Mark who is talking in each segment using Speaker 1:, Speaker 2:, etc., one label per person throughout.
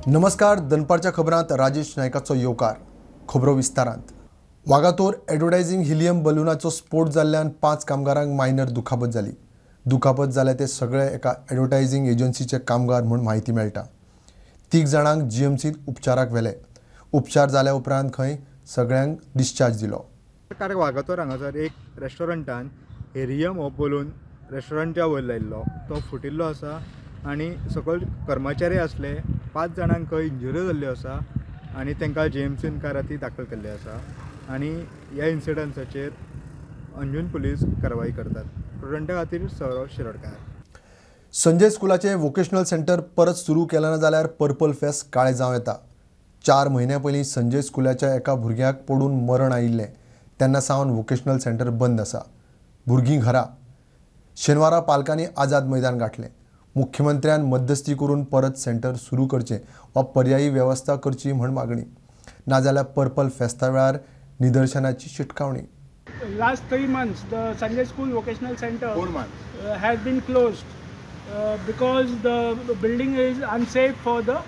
Speaker 1: नमस्कार, दनपारच्या खबरांत राजेश नायकाचो येवकार. खबरो विस्तारांत. वागातोर एडवर्टायझिंग हिलियम बलुनाचो स्फोट जाल्ल्यान 5 कामगारांक मायनर दुखापत जाली. दुखापत जाल्या ते सगळे एका एडवर्टायझिंग एजन्सीचे कामगार म्हूण म्हायती मेळटा. 3 जाणांक जीएमसींत उपचाराक व्हेले. उपचार जाल्या उपरांत खंय सगळ्यांक डिस्चार्ज दिलो.
Speaker 2: कारण वागातोर हांगासर एक रेस्टॉरंटान हेरियम हो बलून रेस्टॉरंटा वयर लायिल्लो, तो फुटिल्लो आसा आनी सकयल कर्मचारी आसले. 5 जाणांक इंजुरी जाल्ल्यो आसा आनी तांकां जीएमसीन काल राती दाखल केल्ले आसा आनी ह्या इन्सिडंट्साचेर अंजून पुलीस कारवाई करतात. प्रुडंटा खातीर सौरव शिरोडकार.
Speaker 1: संजय स्कुलाचें वोकेशनल सेंटर परत सुरू केलें ना जाल्यार पर्पल फेस्ट काळें जावं येता. 4 म्हयन्यां पयलीं संजय स्कुलाच्या एका भुरग्याक पडून मरण आयिल्लें. तेन्ना सावन वोकेशनल सेंटर बंद आसा. भुरगीं घरा. शेनवारा पालकांनी आझाद मैदान गांठलें. मुख्यमंत्र्यान मध्यस्थी करून परत सेंटर सुरू करचें वा पर्यायी वेवस्था करची म्हण मागणी. नाजाल्यार पर्पल फेस्ता वेळार निदर्शनाची शिटकावणी.
Speaker 3: Last 3 months, the Sanjay School Vocational Center has been closed because the building is unsafe for the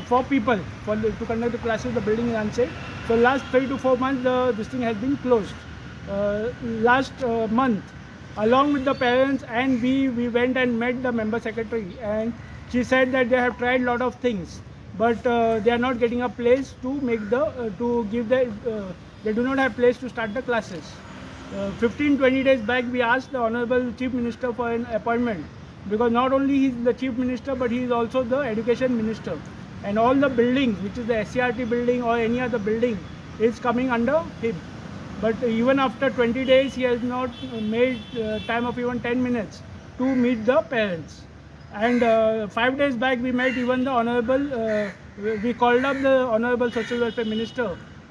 Speaker 3: for people to conduct the classes. The building is unsafe. So last 3 to 4 months, this thing has been closed. Last month, along with the parents and we went and met the member secretary, and she said that they have tried lot of things, but they are not getting a place to make the to give the they do not have place to start the classes. 15-20 days back, we asked the Honorable Chief Minister for an appointment, because not only he is the Chief Minister, but he is also the Education Minister, and all the buildings, which is the SCRT building or any other building, is coming under him. But even after 20 days, he has not made time of even 10 minutes to meet the parents. And 5 days back, we met even the Honorable, we called up the Honorable Social Welfare Minister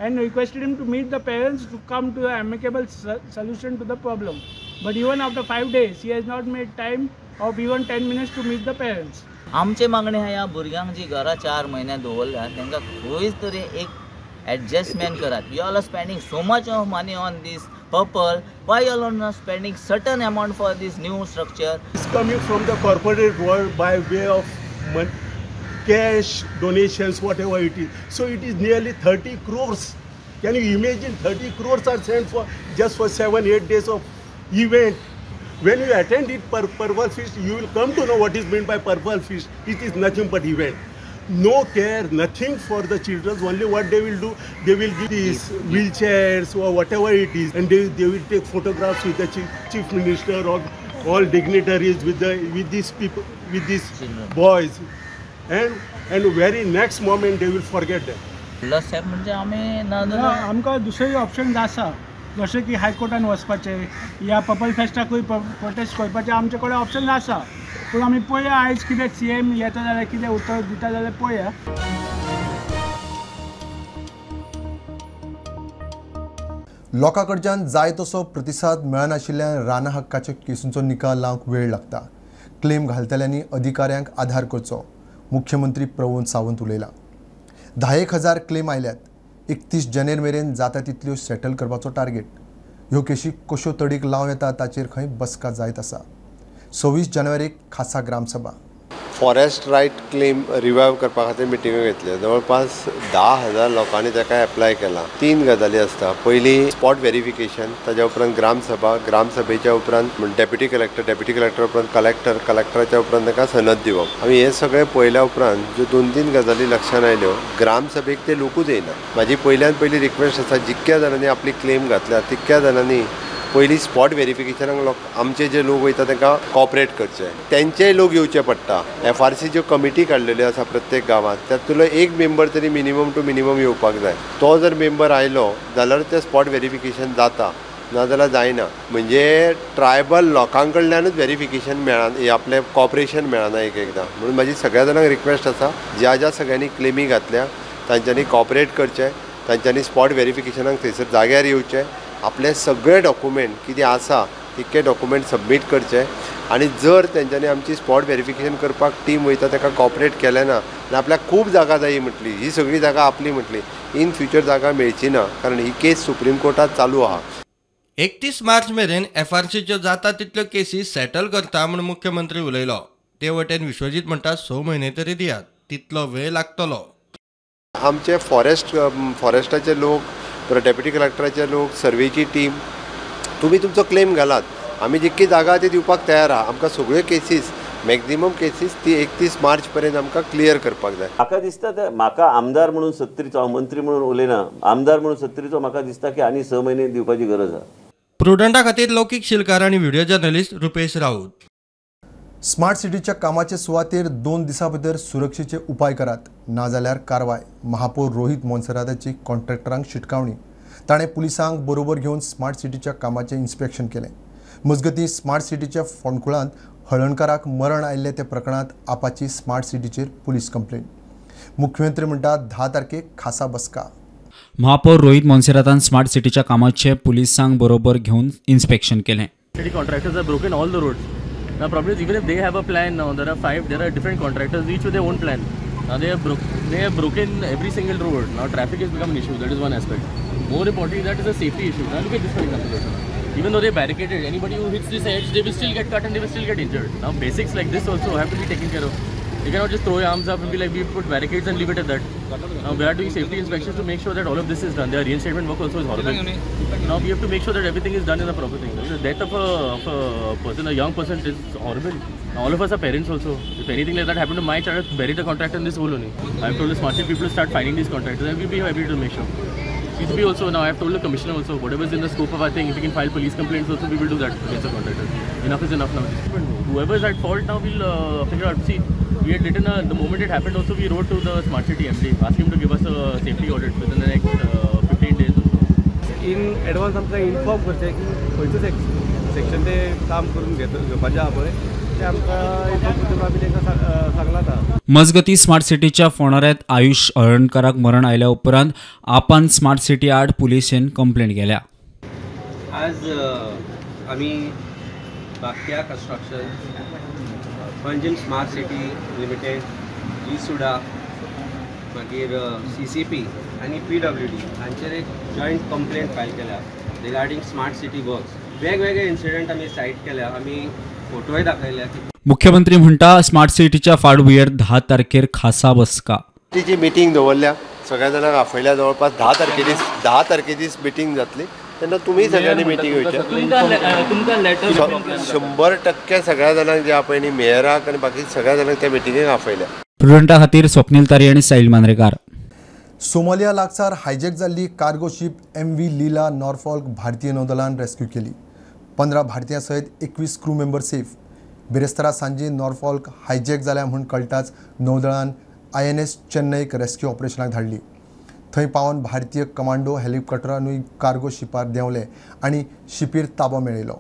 Speaker 3: and requested him to meet the parents to come to an amicable solution to the problem. But even after 5 days, he has not made time of even 10 minutes to meet the parents.
Speaker 4: आमचे मागणी आहा ह्या भुरग्यांक जी घरा 4 म्हयने दवरल्या तांकां खंयच तरी एक एडजस्टमेंट करात. You all are spending so much of money on this purple, why you all are not spending certain amount for this new structure?
Speaker 5: It's coming from the corporate world by way of money, cash, donations, whatever it is. So it is nearly 30 crores. Can you imagine 30 crores are sent for just for 7-8 days of event? When you attend it Purple Feast, you will come to know what is meant by Purple Feast. It is nothing but event. No care, nothing for the children. Only what they will do, they will give these wheelchairs or whatever it is, and they will take photographs with the chief minister or all dignitaries with these people, with these boys, and very next moment they will forget them.
Speaker 4: व्हडलो step म्हणजे आमी ना
Speaker 3: आमकां दुसरे option आसा, जशें की हायकोर्टान वचपाचें या पर्पल फेस्टाकूय प्रोटेस्ट करपाचें आमचे कडेन ऑप्शन आसा. पूण आमी पळया आयज कितें सीएम येता जाल्यार कितें उतर दिता जाल्यार पळया.
Speaker 1: लोकां कडच्यान जाय तसो प्रतिसाद मेळनाशिल्ल्यान राना हक्काच्या केसींचो निकाल लावंक वेळ लागता. क्लेम घालतल्यांनी अधिकाऱ्यांक आधार करचो, मुख्यमंत्री प्रमोद सावंत उलयला. 10,000 क्लेम आयल्यात. 31 जानेर मेरेन जाता तितल्यो सेटल करपाचो टार्गेट. ह्यो केशी कश्यो तडीक लावं येता ताचेर खंय बसका जायत आसा. 26 जानेवारीक खासा gram sabha.
Speaker 6: Forest right claim revive करपा खातीर मिटिंग्यो घेतल्यो. जवळपास 10,000 लोकांनी ताका एप्लाय केला. 3 गजाली आसता. पयली स्पॉट वेरिफिकेशन, ताज्या उपरांत ग्रामसभा, ग्रामसभेच्या उपरांत डेप्युटी कलेक्टर, डेप्युटी कलेक्टर उपरांत कलेक्टर, कलेक्टराच्या उपरांत ताका सनद दिवप. आमी हें सगळें पळयल्या उपरांत ज्यो 2-3 गजाली लक्षांत आयल्यो, ग्रामसभेक ते लोकूच येयना. म्हाजी पयल्यान पयली रिक्वेस्ट आसा, जितक्या जाणांनी आपली क्लेम घातल्या तितक्या जाणांनी पयली स्पॉट वेरिफिकेशनाक लोक आमचे जे लोक वयता तांकां कॉपरेट करचे, तेंचेय लोक येवचे पडटा. एफआरसी ज्यो कमिटी काडलेल्यो आसा प्रत्येक गांवांत, तातूंतलो एक मेंबर तरी मिनिमम टू मिनिमम येवपाक जाय. तो जर मेंबर आयलो जाल्यार तें स्पॉट वेरिफिकेशन जाता, नाजाल्यार जायना. म्हणजे ट्रायबल लोकां कडल्यानूच वेरिफिकेशन मेळना, आपलें कॉपरेशन मेळना एक एकदां. म्हणून म्हाजी सगळ्या जाणांक रिक्वेस्ट आसा, ज्या ज्या सगळ्यांनी क्लेमी घातल्या तांच्यांनी कॉपरेट करचें, तांच्यांनी स्पॉट वेरिफिकेशनाक थंयसर जाग्यार येवचें, आपले सगळे डॉक्युमेंट कितें आसा तितके डॉक्युमेंट सबमीट करचे. आनी जर तेंच्यांनी आमची स्पॉट वेरिफिकेशन करपाक टीम वयता ताका कॉपरेट केलें ना आनी आपल्याक खूब जागा जायी म्हटली, ही सगळी जागा आपली म्हटली, इन फ्युचर जागा मेळची ना, कारण ही केस सुप्रीम कोर्टात चालू आहा.
Speaker 7: 31 मार्च मेरेन एफआरसीच्यो जाता तितल्यो केसी सेटल करता म्हूण मुख्यमंत्री उलयलो. ते वटेन विश्वजीत म्हणटा 6 म्हयने तरी दियात. तितलो वेळ लागतलो.
Speaker 6: आमचे फॉरेस्टाचे लोक, डेप्युटी कलेक्टराचे लोक, सर्वेची टीम, तुमी तुमचो क्लेम घालात, आमी जितकी जागा ती दिवपाक तयार आहा. आमकां सगळ्यो केसीस, मॅक्झिमम केसीस ती 31 मार्च पर्यंत आमकां क्लियर करपाक जाय.
Speaker 8: म्हाका दिसता ते म्हाका आमदार म्हणून सत्तरीचो, हांव मंत्री म्हणून उलयना, आमदार म्हणून सत्तरीचो म्हाका दिसता की आनी 6 म्हयने दिवपाची गरज आहा.
Speaker 7: प्रुडंटा खातीर लौकीक शिलकार आनी video journalist Rupesh Raut.
Speaker 1: Smart सिटीच्या कामाचे सुवातेर 2 दिसां भितर सुरक्षेचे उपाय करात, नाजाल्यार कारवाय. महापौर रोहित मोन्सेराताची कॉन्ट्रॅक्टरांक शिटकावणी. ताणें पुलिसांक बरोबर घेवन स्मार्ट सिटीच्या कामाचें इन्स्पेक्शन केलें. मजगतीं स्मार्ट सिटीच्या फोंडकुळांत हळणकाराक मरण आयिल्लें त्या प्रकरणांत आपाची स्मार्ट सिटीचेर पुलीस कंप्लेन. मुख्यमंत्री म्हणटा 10 तारखेक खासा बसका.
Speaker 9: महापौर रोहित मोन्सेरातान स्मार्ट सिटीच्या कामाचें पुलिसांक बरोबर घेवन इन्स्पेक्शन केलें.
Speaker 10: City contractors have broken all the roads. Now problem is even if they have a plan now, there are different contractors, each with their own plan. Now they have broken every single road. Now traffic has become an issue. That is one aspect. More importantly, that is a safety issue. Now look at this for example. Even though they barricaded, anybody who hits this edge, they will still get cut and they will still get injured. Now basics like this also have to be taken care of. You cannot just throw your arms up and be like, we put barricades and leave it at that. Now we are doing safety inspections to make sure that all of this is done. Their reinstatement work also is horrible. Now we have to make sure that everything is done in the proper thing. The death of a person, a young person, is horrible. Now all of us are parents also. If anything like that happened to my child, I'd bury the contractor in this hole only. I have told the smart city people to start finding these contractors, and we'll be happy to make sure. CCB also, now I have told the commissioner also, whatever is in the scope of our thing, if we can file police complaints also, we will do that against the contractors. Enough is enough now. Whoever is at fault now, we'll figure out. See, we had written, the moment it happened also, we wrote to the Smart City MD, asked him to give us a safety audit within the next 15 days or so.
Speaker 11: In advance आमकां inform करचें की खंयचो section ते काम करून घेवपाचें आहा पळय, ते आमकां इन्फॉर्म करचें आमी तांकां सांगलां आतां.
Speaker 9: मजगती स्मार्ट सिटीच्या फोंडाऱ्यांत आयुष हळणकाराक मरण आयल्या उपरांत आपान स्मार्ट सिटी आड पुलिशेन कंप्लेंट केल्या.
Speaker 12: आज आमी Bhagya construction, Panjim smart city limited, GSUDA, मागीर CCP आनी PWD हांचेर एक जॉयंट कंप्लेंट फायल केल्या रिगार्डींग स्मार्ट सिटी वर्क्स. वेगवेगळे इन्सिडंट आमी सायट केल्या, आमी फोटोय दाखयल्या.
Speaker 9: मुख्यमंत्री म्हणटा स्मार्ट सिटीच्या फाटभुंयेर 10 तारखेर खासा बसका.
Speaker 6: तिची मिटींग दवरल्या, सगळ्या जाणांक आफयल्या. जवळपास 10 तारखे दीस मिटींग जातली, तेन्ना तुमी सगळ्यांनी मिटींग घेवची. 100% सगळ्या जाणांक जे आहा पळय न्ही, मेयराक आनी बाकी सगळ्या जाणांक त्या मिटिंगेक आफयल्या.
Speaker 9: प्रुडंटा खातीर स्वप्नील तारी आनी साहिल मांद्रेकार.
Speaker 1: सोमालिया लागसार हायजॅक जाल्ली cargo ship MV Lila Norfolk भारतीय नौदलान रेस्क्यू केली. 15 भारतीयां सयत 21 क्रू मेंबर सेफ. बिरेस्तारा सांजे नॉर्फॉल्क हायजॅक जाल्या म्हूण कळटाच नौदळान INS चेन्नईक रेस्क्यू ऑपरेशनाक धाडली. थंय पावन भारतीय कमांडो हेलिकॉप्टरानूय कार्गो शिपार देंवले आनी शिपीर ताबो मेळयलो.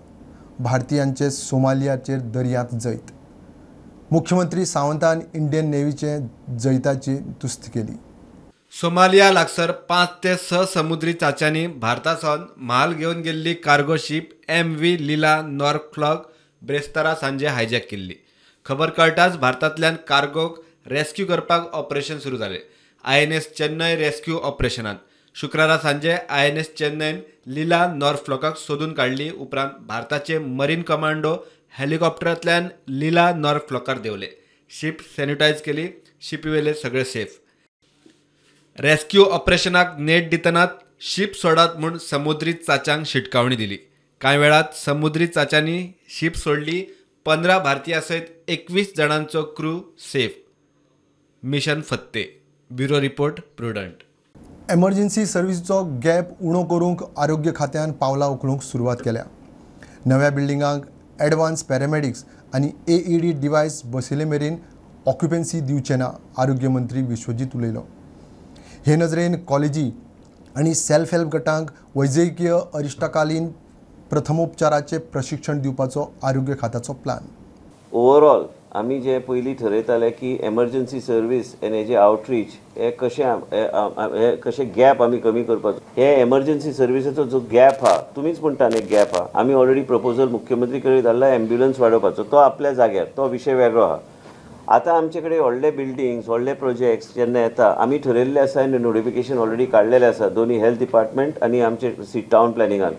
Speaker 1: भारतीयांचे सोमालियाचेर दर्यांत जैत. मुख्यमंत्री सावंतान इंडियन नेव्हीचे जैताची तुस्त केली.
Speaker 7: सोमालिया लागसर 5 ते 6 समुद्री चाच्यांनी भारता सावन म्हाल घेवन गेल्ली cargo ship MV Lila Norfolk ब्रेस्तारा सांजे हायजॅक केल्ली. खबर कळटाच भारतांतल्यान कार्गोक रेस्क्यू करपाक ऑपरेशन सुरू जालें. INS Chennai rescue ऑपरेशनान शुक्रारा सांजे INS चेन्नईन लीला नॉर्फॉल्काक सोदून काडली. उपरांत भारताचे मरीन कमांडो हेलिकॉप्टरांतल्यान लीला नॉर्फॉल्कार देंवले. शीप सॅनिटायज केली, शिपीवेले सगळे सेफ. रेस्क्यू ऑपरेशनाक नेट दितनात शीप सोडात म्हूण समुद्री चाच्यांक शिटकावणी दिली. कांय वेळात समुद्री चाच्यांनी शीप सोडली. 15 भारतीयां सयत 21 जाणांचो क्रू सेफ. मिशन फत्ते. Bureau report, Prudent.
Speaker 1: Emergency सर्व्हिसचो gap उणो करूंक आरोग्य खात्यान पावलां उखलूंक सुरवात केल्या. नव्या बिल्डिंगांक एडवान्स पॅरामेडिक्स आनी AED device बसयले मेरेन ऑक्युपन्सी दिवचे ना, आरोग्य मंत्री विश्वजीत उलयलो. हे नजरेन कॉलेजी आनी सेल्फ हेल्प गटांक वैजकीय अरिश्टकालीन प्रथमोपचाराचें प्रशिक्षण दिवपाचो आरोग्य खात्याचो प्लान.
Speaker 8: ओवरऑल आमी जे पयलीं ठरयताले की एमर्जन्सी सर्वीस आनी हेजे आवटरीच हे कशें गॅप आमी कमी करपाचो, हे एमर्जन्सी सर्विसेचो जो गॅप आहा, तुमीच म्हणटा न्ही गॅप आहा, आमी ऑलरेडी प्रपोजल मुख्यमंत्री कडेन धाडला एम्ब्युलन्स वाडोवपाचो, तो आपल्या जाग्यार, तो विशय वेगळो आहा. आतां आमचे कडेन व्हडले बिल्डिंग्स, व्हडले प्रोजेक्ट्स जेन्ना येता, आमी ठरयल्ले आसा आनी नोटिफिकेशन ऑलरेडी काडलेलें आसा दोनी हेल्थ डिपार्टमेंट आनी आमचे टावन प्लॅनिंगान.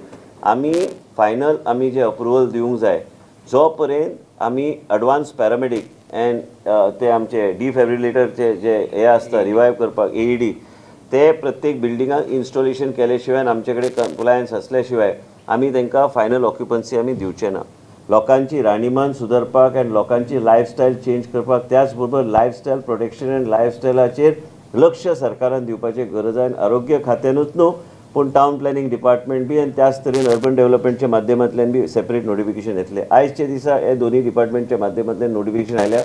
Speaker 8: आमी फायनल आमी जे अप्रुवल दिवंक जाय जो पर्यंत आमी एडवान्स पॅरामेडीक अँड ते आमचे डिफॅब्रिलेटरचे जे हे आसता रिवायव करपाक AED ते प्रत्येक बिल्डिंगाक इन्स्टॉलेशन केले शिवाय आमचे कडेन कंप्लायन्स असल्या शिवाय आमी तांकां फायनल ऑक्युपन्सी आमी दिवचे ना. लोकांची राहणीमान सुदारपाक आनी लोकांची लायफस्टायल चेंज करपाक, त्याच बरोबर लायफस्टायल प्रोटेक्शन आनी लायफस्टायलाचेर लक्ष सरकारान दिवपाची गरज आनी आरोग्य खात्यानूच न्हू पूण टावन प्लॅनिंग डिपार्टमेंट बी आनी त्याच तरेन अर्बन डेव्हलपमेंटच्या माध्यमांतल्यान बी सेपरेट नोटिफिकेशन येतलें. आयच्या दिसा हे दोनूय डिपार्टमेंटच्या माध्यमांतल्यान नोटिफिकेशन आयल्या.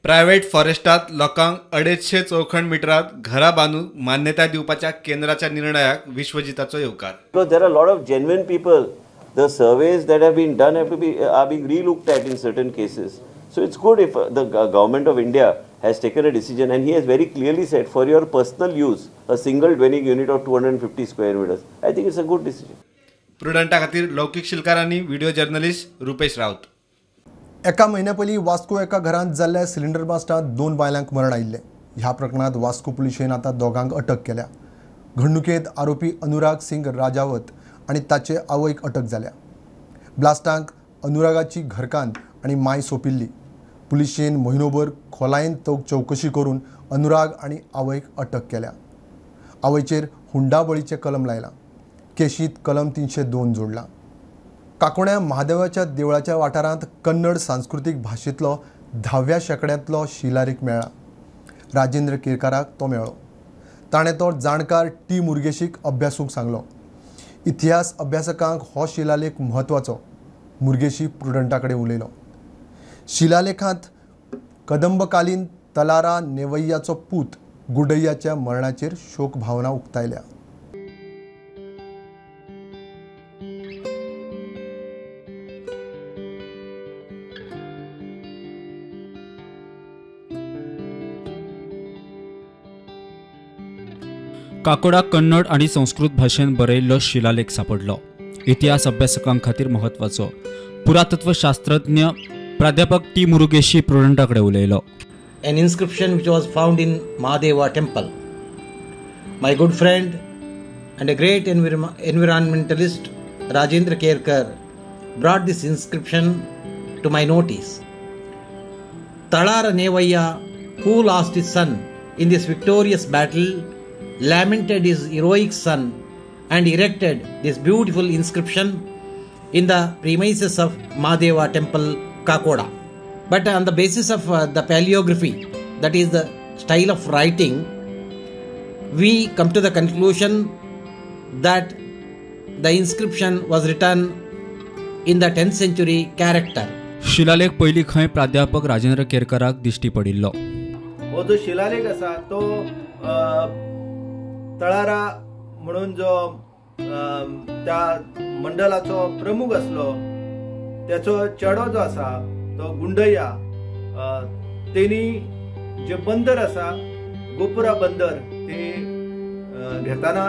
Speaker 7: प्रायव्हेट फॉरेस्टात लोकांक 250 चौखण मिटरात घरां बांदूंक मान्यताय दिवपाच्या केंद्राच्या निर्णयाक विश्वजिताचो येवकार.
Speaker 8: Because there are lot of genuine people. The surveys that have been done have to be are being relooked at in certain cases. So it's good if the government of India has taken a decision, and he has very clearly said for your personal use a single dwelling unit of 250 square meters. I think it's a good decision.
Speaker 7: प्रुडंटा खातीर लौकिक शिलकार आनी video journalist Rupesh Raut.
Speaker 1: एका म्हयन्या पयलीं वास्को एका घरांत जाल्ल्या cylinder ब्लास्टांत 2 बायलांक मरण आयिल्लें. ह्या प्रकरणांत वास्को पुलिशेन आतां दोगांक अटक केल्या. घडणुकेंत आरोपी अनुराग सिंग राजावत आनी ताचे आवयक अटक जाल्या. ब्लास्टांक अनुरागाची घरकान्न आनी माय सोंपिल्ली. पुलिशेन म्हयनोभर खोलायेन चवकशी करून अनुराग आनी आवयक अटक केल्या. आवयचेर हुंडाबळीचें कलम लायलां. केशींत कलम 302 जोडलां. काकोण्या महादेवाच्या देवळाच्या वाठारांत कन्नड सांस्कृतीक भाशेंतलो 10व्या शेंकड्यांतलो शिलालेख मेळ्ळा. राजेंद्र केरकाराक तो मेळ्ळो. ताणें तो जाणकार टी मुर्गेशीक अभ्यासूंक सांगलो. इतिहास अभ्यासकांक हो शिलालेख म्हत्वाचो. मुर्गेशी प्रुडंटा कडेन उलयलो. शिलालेखांत कदंबकालीन तलारा नेवय्याचो पूत गुडय्याच्या मरणाचेर शोक भावना उक्तायल्या.
Speaker 9: काकोडा कन्नड आनी संस्कृत भाशेन बरयल्लो शिलालेख सांपडलो. इतिहास अभ्यासकां खातीर म्हत्वाचो. पुरातत्वशास्त्रज्ञ प्राध्यापक टी मुरुगेशी प्रुडंटा कडेन उलयलो.
Speaker 13: An inscription which was found in Mahadeva temple. My good friend and a great environmentalist Rajendra Kerkar brought this inscription to my notice. Talara Nevayya, who lost his son in this victorious battle, lamented his heroic son and erected this beautiful inscription in the premises of Mahadeva temple, Kakoda. But on the basis of the paleography, that is the style of writing, we come to the conclusion that the inscription was written in the 10th century character.
Speaker 9: शिलालेख पयलीं खंय प्राध्यापक राजेंद्र केरकराक दिश्टी पडिल्लो.
Speaker 14: हो जो शिलालेख आसा तो तळारा म्हणून जो त्या मंडळाचो प्रमुख आसलो त्याचो चेडो जो आसा तो गुंडय्या तेणी जे बंदर आसा गोपुरा बंदर ते घेताना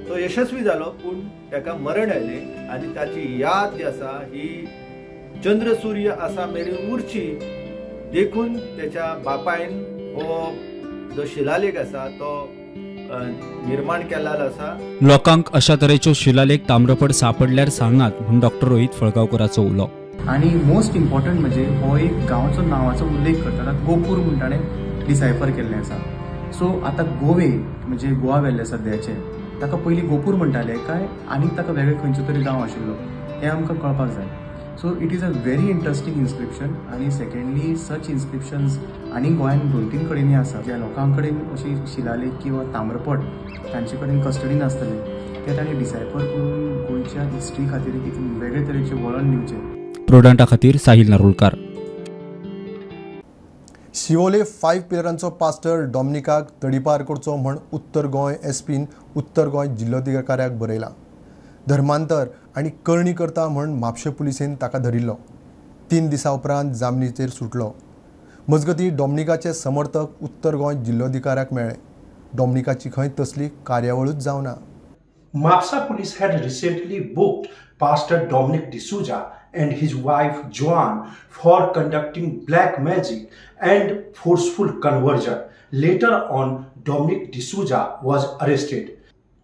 Speaker 14: तो यशस्वी जालो, पूण ताका मरण आयलें आनी ताची याद जी आसा ही चंद्रसूर्य आसा मेरेन उरची देखून त्याच्या बापायन हो जो शिलालेख आसा तो निर्माण केल्लो आसा.
Speaker 9: लोकांक अशा तरेच्यो शिलालेख ताम्रपट सापडल्यार सांगात म्हूण डॉक्टर रोहित फळगांवकराचो उलो.
Speaker 15: आनी मोस्ट इम्पॉर्टंट म्हणजे हो एक गांवचो नांवाचो उल्लेख करता गोपूर म्हूण ताणें डिसायफर केल्लें आसा. सो आतां गोवे म्हणजे गोवा वेल्ले सद्याचे ताका पयलीं गोपूर म्हणटाले काय आनीक ताका वेगळे खंयचो तरी गांव आशिल्लो हें आमकां कळपाक जाय. So it is a very interesting inscription. आनी सेकंडली सच इन्स्क्रिप्शन्स आनी गोंयांत 2-3 कडेनूय आसा ज्या लोकां कडेन अशी शिलालेख किंवा ताम्रपट तांचे कडेन कस्टडीन आसतले ते तांणी डिसायफर करून गोंयच्या हिस्ट्री खातीर एक वेगळे तरेचें वळण दिवचें.
Speaker 9: प्रुडंटा खातीर साहिल नारुलकार.
Speaker 1: शिवोले 5 पिलरांचो पास्टर डॉमनिकाक तडीपार करचो म्हण उत्तर गोंय एसपीन उत्तर गोंय जिल्लोधिकाऱ्याक बरयलां. धर्मांतर आनी करणी करता म्हण म्हापशें पुलिसेन ताका धरिल्लो. 3 दिसां उपरांत जामनीचेर सुटलो. मजगतीं डॉमनिकाचे समर्थक उत्तर गोंय जिल्लोधिकाऱ्याक मेळ्ळे. डॉमनिकाची खंय तसली कार्यावळूच जावना.
Speaker 16: Mapusa police had recently booked Pastor Dominic D'Souza and his wife Joan for conducting black magic and forceful conversion. Later on, Dominic D'Souza was arrested.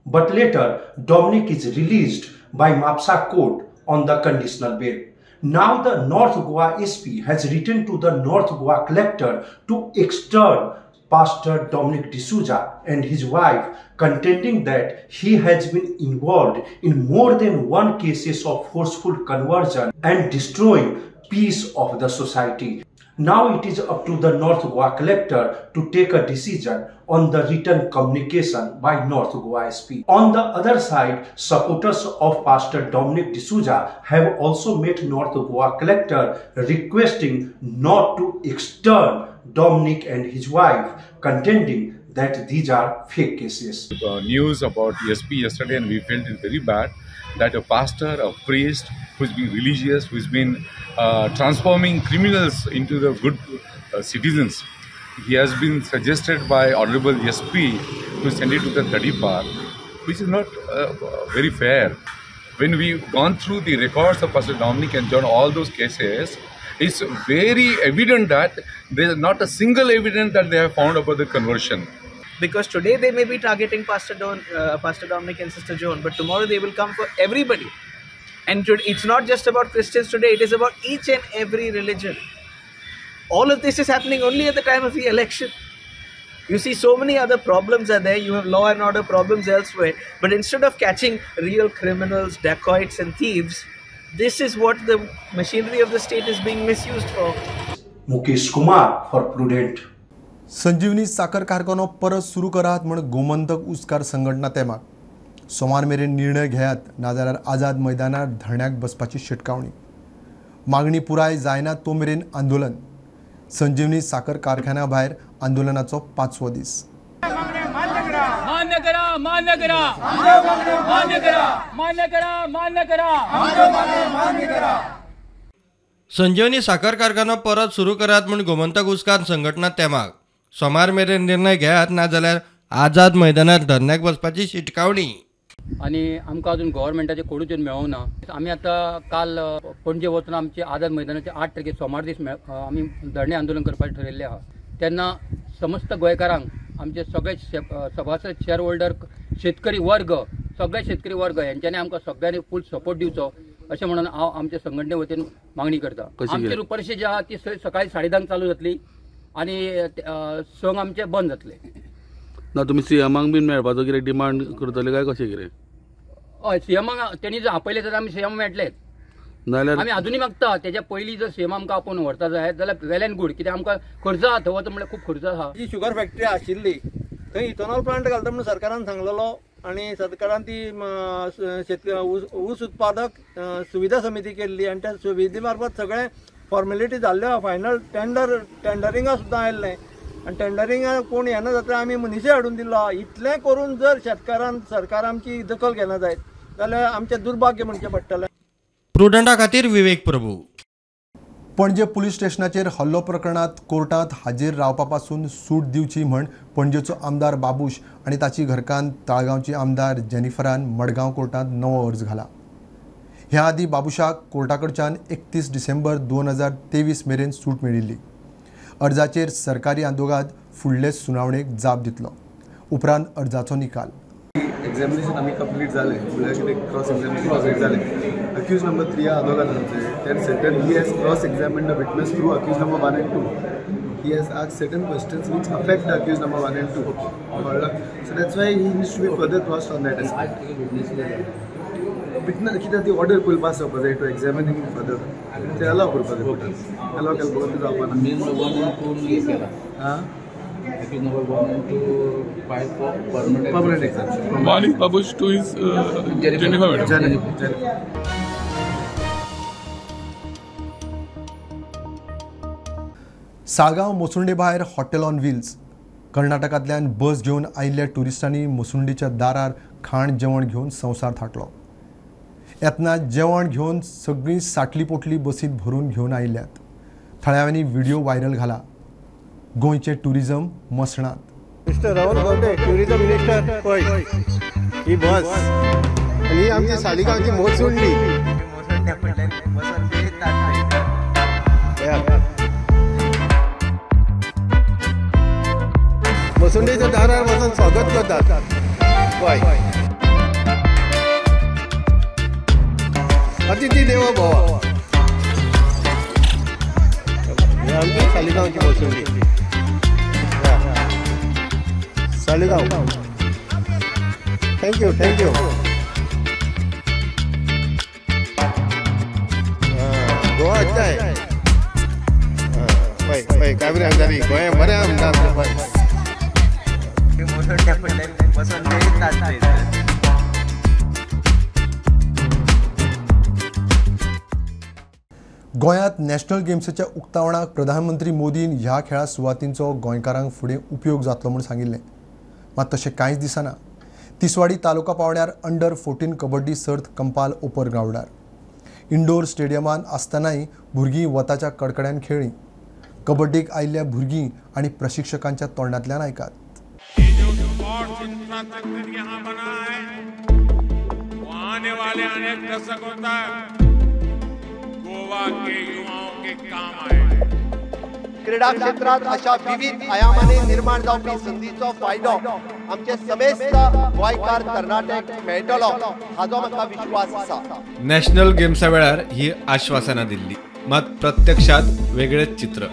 Speaker 16: But later, Dominic is released by Mapusa court on the conditional bail. Now the North Goa SP has written to the North Goa collector to extern Pastor Dominic D'Souza and his wife, contending that he has been involved in more than one cases of forceful conversion and destroying peace of the society. Now it is up to the North Goa collector to take a decision on the written communication by North Goa SP. On the other side, supporters of Pastor Dominic D'Souza have also met North Goa collector requesting not to extern Dominic and his wife, contending that these are fake cases.
Speaker 17: The news about SP yesterday, and we felt it very bad that a pastor, a priest who's been religious, who's been transforming criminals into the good citizens, he has been suggested by Honorable SP to send it to the Tadipar, which is not very fair. When we've gone through the records of Pastor Dominic and John, all those cases, it's very evident that there is not a single evidence that they have found about the conversion.
Speaker 18: Because today they may be targeting Pastor Dominic and Sister Joan, but tomorrow they will come for everybody. And it's not just about Christians today, it is about each and every religion. All of this is happening only at the time of the election. You see, so many other problems are there. You have law and order problems elsewhere. But instead of catching real criminals, dacoits and thieves, this is what the machinery of the state is being misused for.
Speaker 16: Mukesh Kumar for Prudent.
Speaker 1: Sanjeevani साखर कारखानो परत सुरू करात म्हण गोमंतक ऊसकार संघटना तेमाक सोमार मेरेन निर्णय घेयात, नाजाल्यार आझाद मैदानार धरण्याक बसपाची शिटकावणी. मागणी पुराय जायना तो मेरेन आंदोलन. संजीवनी साखर कारखान्या भायर आंदोलनाचो 5वो दीस.
Speaker 19: मान्य करा, मान्य करा, मान्य करा, मान्य करा, मान्य करा, मान्य करा.
Speaker 7: संजीवनी साखर कारखानो परत सुरू करात म्हूण गोमंतक ऊसकार संघटना तेमाक सोमार मेरेन निर्णय घेयात, नाजाल्यार आझाद मैदानार धरण्याक बसपाची शिटकावणी.
Speaker 20: आनी आमकां अजून गव्हर्मेंटाचे कोडूच मेळोंक ना. आमी आतां काल पणजे वचून आमचे आझाद मैदानाचे 8 तारखेर सोमार दीस आमी धरणे आंदोलन करपाचें ठरयल्लें आहा. तेन्ना समस्त गोंयकारांक, आमचे सगळे सभासद, शेअर होल्डर, शेतकरी वर्ग, सगळे शेतकरी वर्ग हेंच्यांनी आमकां सगळ्यांनी फूल सपोर्ट दिवचो अशें म्हणून हांव आमच्या संघटने वतीन मागणी करता. आमची रुपरशी जी आहा ती सकाळी 10:30 चालू जातली आनी 6 आमचे बंद जातले.
Speaker 21: ना तुमी सीएमाक बीन मेळपाचो कितें डिमांड करतले काय कशें कितें?
Speaker 20: हय, सीएमाक तेणी जर आपयलें जाल्यार आमी सीएम मेळटलेच.
Speaker 21: नाल्यार
Speaker 20: आमी अजुनूय मागता तेज्या पयलीं जर सीएम आमकां आपोवन व्हरता जायत जाल्यार वेल एंड गूड, कित्याक आमकां खर्च आहा थंय वचो म्हणल्यार खूब खर्च आहा.
Speaker 14: जी शुगर फॅक्टरी आशिल्ली थंय इथेनॉल प्लांट घालता म्हणून सरकारान सांगलेलो आनी सरकारान ती शेतकरी ऊस उत्पादक सुविधा समिती केल्ली आनी त्या सुविधे मार्फत सगळें फॉर्मेलिटी जाल्ल्यो, फायनल टेंडरिंगा सुद्दां आयिल्लें आनी टेंडरिंगा कोण येना जाता आमी मनीसय हाडून दिल्लो. इतलें करून जर शेतकारान सरकार आमची दखल घेना जायत जाल्यार आमचें दुर्भाग्य म्हणचें पडटलें.
Speaker 7: प्रुडंटा खातीर विवेक प्रभू.
Speaker 1: पणजे पुलीस स्टेशनाचेर हल्लो प्रकरणांत कोर्टांत हाजीर रावपा पासून सूट दिवची म्हण पणजेचो आमदार बाबूश आनी ताची घरकान्न ताळगांवची आमदार जेनिफरान मडगांव कोर्टांत नवो अर्ज घाला. ह्या आदीं बाबूशाक कोर्टा कडच्यान 31 डिसेंबर 2023 मेरेन सूट मेळिल्ली. अर्जाचेर सरकारी आदोगाद फुडले सुनावणेक जाप दितलो. उपरांत अर्जाचो निकाल.
Speaker 22: एग्जामिनेशन आमी कंप्लीट जालें, म्हणल्यार कितें क्रॉस एग्जामिनेशन कंप्लीट जालें. अक्यूज नंबर 3 आदोगादांचे then certain he has cross examined the witness through accused number 1 and 2. He has asked certain questions which affect the accused number 1 and 2. So that's why he needs to be further crossed on that aspect. Witness कित्याक ती order पयलीं pass जावपा जाय two examine हिम further. ते allow करपा जाय कोर्टान, allow केल्या बगर ते जावपा ना. हां,
Speaker 23: Accused number 1 and 2 filed for permanent exemption.
Speaker 24: One is Babush, 2 is Jennifer.
Speaker 22: Jennifer.
Speaker 1: Saligao Mosundi भायर हॉटेल ऑन व्हील्स कर्नाटकांतल्यान बस घेवन आयिल्ल्या ट्युरिस्टांनी मोसुंडीच्या दारार खाण जेवण घेवन संवसार थाटलो. येतना जेवण घेवन सगळीं साटली पोटली बसींत भरून घेवन आयिल्ल्यात. थळाव्यांनी व्हिडिओ व्हायरल घाला. गोंयचें tourism मसणांत.
Speaker 25: Mister Rahul Khaunte, tourism minister, पळय ही बस आनी ही आमची सालिगांवची मोसुंडी. मोसुंडीच्या दारार वचून स्वागत करतात. पळय अतिथी देवो भव. ही आमची सालिगांवची मसुंडी. Saligao. Thank you thank you. Goa अच्छा आहे. पळय पळय काय बरें आमदारी गोंय बरें आमदार पळय.
Speaker 1: गोंयांत नॅशनल गेम्साच्या उक्तावणाक प्रधानमंत्री मोदीन ह्या खेळा सुवातींचो गोंयकारांक फुडें उपयोग जातलो म्हूण सांगिल्लें. मात तशें कांयच दिसना. तिसवाडी तालुका पावंड्यार अंडर 14 कबड्डी सर्त कंपाल ओपर ग्रावंडार इंडोर स्टेडियमांत आसतनाय भुरगीं वताच्या कडकड्यान खेळ्ळीं. कबड्डीक आयिल्ल्या भुरगीं आनी प्रशिक्षकांच्या तोंडांतल्यान आयकात.
Speaker 2: आने वाले अनेक दशकों तक गोवा के युवाओं के काम आए.
Speaker 6: क्रीडा क्षेत्रात अशा विविध आयामांनी निर्माण जावपी संदीचो फायदो आमचे समेस्त गोंयकार तरणाट्यांक मेळटलो हाजो म्हाका विश्वास आसा.
Speaker 7: नॅशनल गेम्सा वेळार ही आश्वासनां दिल्ली, मात प्रत्यक्षात वेगळेच चित्र.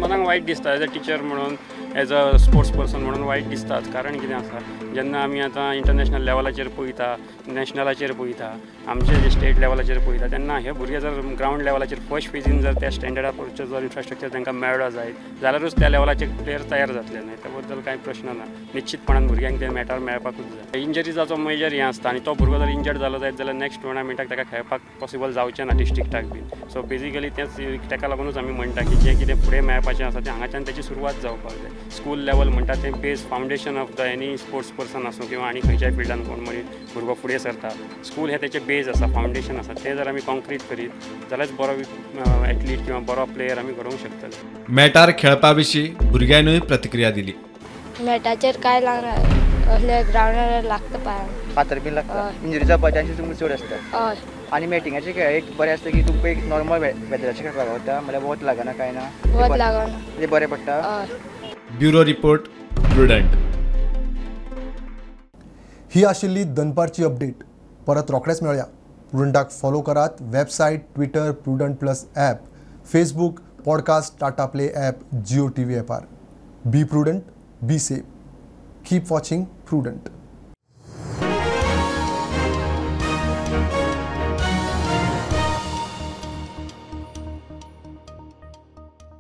Speaker 3: मनाक वायट दिसता एज अ टिचर म्हणून, एज अ स्पोर्ट्स पर्सन म्हणून वायट दिसतात. कारण कितें आसा, जेन्ना आमी आतां इंटरनॅशनल लेवलाचेर पळयता, नॅशनलाचेर पळयता, आमचे जे स्टेट लेवलाचेर पळयता, तेन्ना हे भुरगे जर ग्रावंड लेवलाचेर फर्स्ट फेजीन जर त्या स्टँडर्डा वरचो जर इन्फ्रास्ट्रक्चर तांकां मेळ्ळो जायत जाल्यारूच त्या लेवलाचे प्लेयर तयार जातले. न्हय, त्या बद्दल कांय प्रश्न ना. निश्चितपणान भुरग्यांक ते मॅटार मेळपाकूच जाय. इंजरीजाचो मेजर हें आसता आनी तो भुरगो जर इंजर्ड जालो जायत जाल्यार नॅक्स्ट टुर्नामेंटाक ताका खेळपाक पॉसिबल जावचें ना डिस्ट्रिक्टाक बीन. सो बेजिकली तेंच ताका लागूनच आमी म्हणटा की जें कितें फुडें मेळपाचें आसा तें हांगाच्यान ताची सुरवात जावपाक जाय. स्कूल लेवल म्हणटा तें base foundation of the any sports person आसूं किंवा आनी खंयच्याय फिल्डान कोण मनीस भुरगो फुडें सरता, स्कूल हें तेचें बेज आसा, फावंडेशन आसा. तें जर आमी कॉन्क्रीट करीत जाल्यारच बरो एथलीट किंवा बरो प्लेयर आमी घडोवंक शकतले.
Speaker 7: मॅटार खेळपा विशीं भुरग्यांनूय प्रतिक्रिया दिली.
Speaker 4: मॅटाचेर कांय लागना, असले ग्रावंडार लागता पांयांक,
Speaker 5: फातर बीन लागता, इंजरी जावपाचे चान्सीस तुमकां चड आसता.
Speaker 4: हय.
Speaker 5: आनी मॅटिंगाचे खेळ एक बरें आसता की तुमकां एक नॉर्मल वेदराचेर खेळपाक गावता, म्हणल्यार वत लागना कांय ना,
Speaker 4: वत लागना,
Speaker 5: तें बरें पडटा.
Speaker 7: Bureau report, Prudent.
Speaker 1: ही आशिल्ली दनपारची अपडेट. परत रोखडेच मेळया. प्रुडंटाक फॉलो करात website, Twitter, Prudent plus app, Facebook, podcast, Tata Play app, Jio TV ॲपार. Be prudent, be safe, keep watching Prudent.